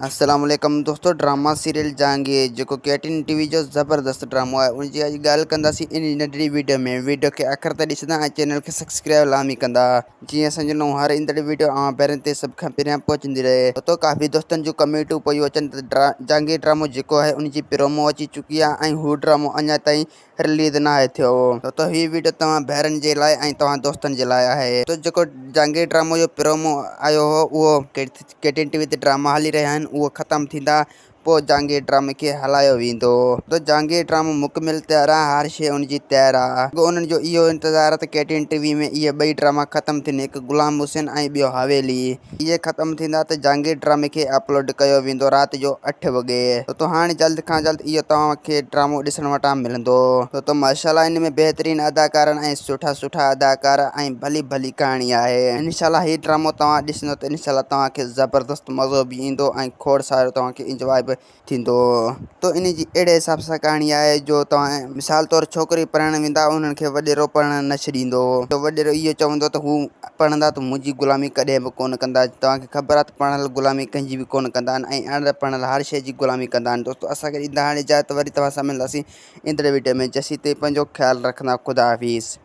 السلام عليڪم دوستو ڊراما سيريل جهانگير جيڪو ڪي ٽين ٽي وي جو زبردست ڊرامو آهي ان جي اڄ ڳالهه ڪنداسين ان ننڍڙي ويڊيو ۾ ويڊيو کي آخر تائين ڏسندا ۽ چينل کي سبسڪرائب لازمي ڪندا جيئن اسان جو نئون هر ايندڙ ويڊيو اوهان پهرين تي سڀ کان پهريان پهچندي رهي دوستو ڪافي دوستن جون ڪمينٽون پيون اچن ته جهانگير ڊرامو جيڪو آهي ان جي پرومو اچي چڪي آهي ۽ هو ڊرامو اڃا تائين رليز ناهي ٿيو ته هي ويڊيو توهان ڀائرن جي لاء ۽ توهان دوستن جي لاء آهي ته جيڪو جانگير ڊرامو جو پرومو آيو هو اهو ڪي ٽين ٽي وي تي ڊراما هلي رهيا آهن اهو ختم ٿيندا پوء جانگير ڊرامي کي هلايو ويندو ته جانگير ڊرامو مڪمل تيار آهي هر شي ان جي تيار آهي رڳو انهن جو اهو انتظار آهي ته ڪي ٽين ٽي وي ۾ اهي ٻئي ڊراما ختم ٿين هڪ غلام حسين ۽ ٻيو حويلي اهي ختم ٿيندا ته جهانگير ڊرامي کي اپلوڊ ڪيو ويندو رات جو اٺ وڳي ته هاڻي جلد کان جلد اهو توهان کي ڊرامو ڏسڻ وٽان ملندو ته ماشاء الله ان ۾ بهترين اداڪارن ۽ سٺا سٺا اداڪار ۽ ڀلي ڀلي ڪهاڻي آهي انشاء الله هي ڊرامو توهان ڏسندو ته انشاء الله توهان کي زبردست مزو به ايندو ۽ کوڙ سارو توهان کي انجواء به ٿيندو ته ان جي اهڙي حساب سان ڪهاڻي آهي جو توهان مثال طور ڇوڪري پڙهڻ ويندا انهن کي وڏيرو پڙهڻ نه ڇڏيندو ته وڏيرو اهو چوندو ته هو پڙهندا ته منهنجي غلامي ڪڏهن به ڪونه ڪندا توهان کي خبر آهي ته پڙهيل غلامي ڪنهن جي به ڪونه ڪندا آهن ۽ اڻ پڙهيل هر شيء جي غلامي ڪندا آهن دوستو اسان کي ڏيندا هاڻي اجازت وري توهان سان ملنداسين ايندڙ ويڊيو ۾ جيسين تائين پنهنجو خيال رکندا خدا حافظ.